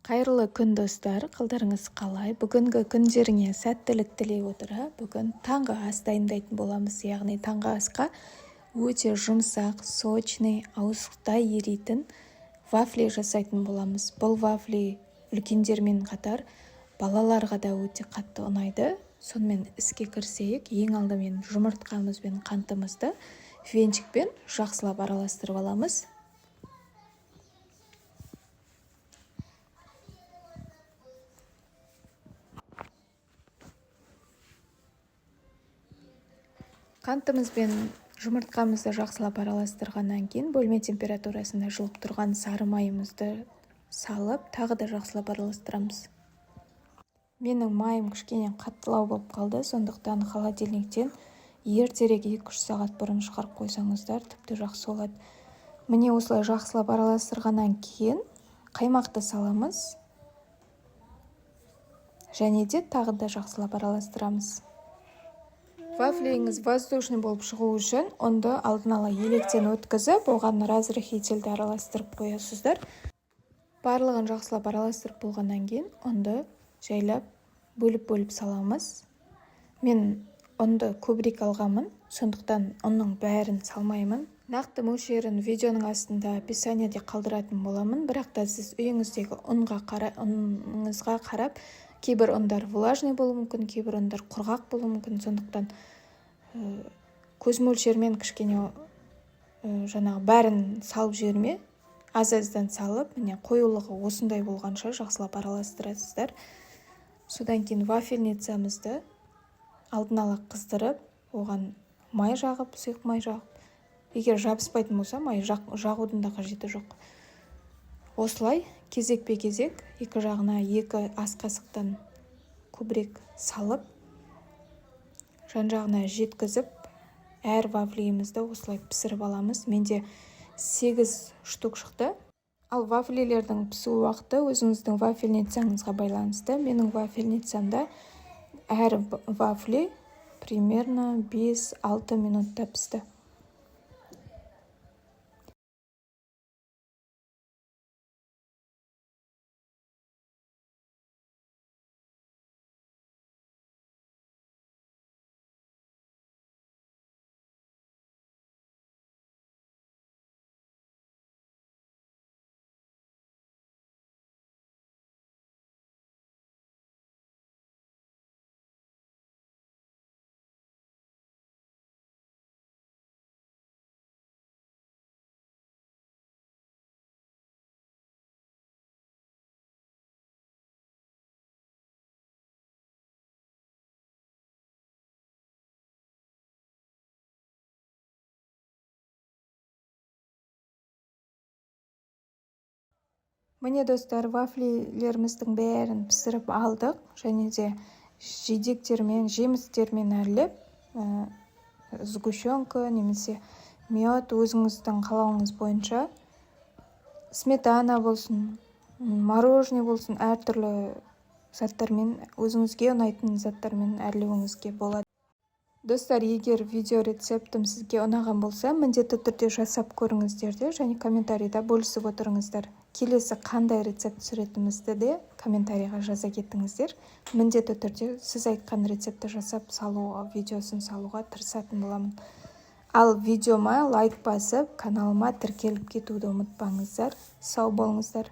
Қайырлы күн, достар! Қалдарыңыз қалай? Бүгінгі күндеріңе сәттілік тілей отыра, бүгін таңғы ас дайындайтын боламыз. Яғни таңғы асқа өте жұмсақ, сочный, ауызда еритін вафли жасайтын боламыз. Бұл вафли үлкендермен қатар балаларға да өте қатты ұнайды. Сонымен, іске кірісейік. Ең алдымен жұмыртқамыз бен қантымызды венчикпен жақсылап араластырып аламыз. Қантымыз бен жұмыртқамызды жақсылап араластырғаннан кейін бөлме температурасында жылып тұрған сары майымызды салып, тағы да жақсылап араластырамыз. Менің майым кішкене қаттылау болып қалды, сондықтан холодильниктен ертерек, 2-3 сағат бұрын шығарып қойсаңыздар, тіпті жақсы болады. Міне, осылай жақсылап араластырғаннан кейін қаймақты саламыз және де тағы да жақсылап араластырамыз. Вафлиіңіз воздушный болып шығу үшін ұнды алдын ала електен өткізіп, оған разрыхлительді араластырып қоясыздар. Барлығын жақсылап араластырып болғаннан кейін ұнды жайлап бөліп-бөліп саламыз. Мен ұнды көбірек алғанмын, сондықтан ұнның бәрін салмаймын. Нақты мөлшерін видеоның астында, описаниеде қалдыратын боламын. Бірақ та сіз үйіңіздегі ұнға қара, ұныңызға қарап, кейбір ұндар влажный болуы мүмкін, кейбір ұндар құрғақ болуы мүмкін, сондықтан көз мөлшермен кішкене жаңағы бәрін салып жіберме, аз аздан салып, міне, қоюлығы осындай болғанша жақсылап араластырасыздар. Содан кейін вафельницамызды алдын ала қыздырып, оған май жағып, сұйық май жағып, егер жабыспайтын болса, май жағудың да қажеті жоқ. Осылай кезекпе кезек екі жағына 2 ас қасықтан көбірек салып, жан жағына жеткізіп, әр вафлиімізді осылай пісіріп аламыз. Менде сегіз штук шықты. Ал вафлилердің пісу уақыты өзіңіздің вафельницаңызға байланысты. Менің вафельницамда әр вафли примерно 5-6 минутта пісті. Міне, достар, вафлилеріміздің бәрін пісіріп алдық және де жидектермен, жемістермен әрлеп, сгущенка немесе мед, өзіңіздің қалауыңыз бойынша, сметана болсын, мороженое болсын, әртүрлі заттармен, өзіңізге ұнайтын заттармен әрлеуіңізге болады. Достар, егер видео рецептім сізге ұнаған болса, міндетті түрде жасап көріңіздер де және комментарийда бөлісіп отырыңыздар. Келесі қандай рецепт түсіретінімізді де комментарийға жаза кетіңіздер. Міндетті түрде сіз айтқан рецептті жасап салуға, видеосын салуға тырысатын боламын. Ал видеома лайк басып, каналыма тіркеліп кетуді ұмытпаңыздар. Сау болыңыздар!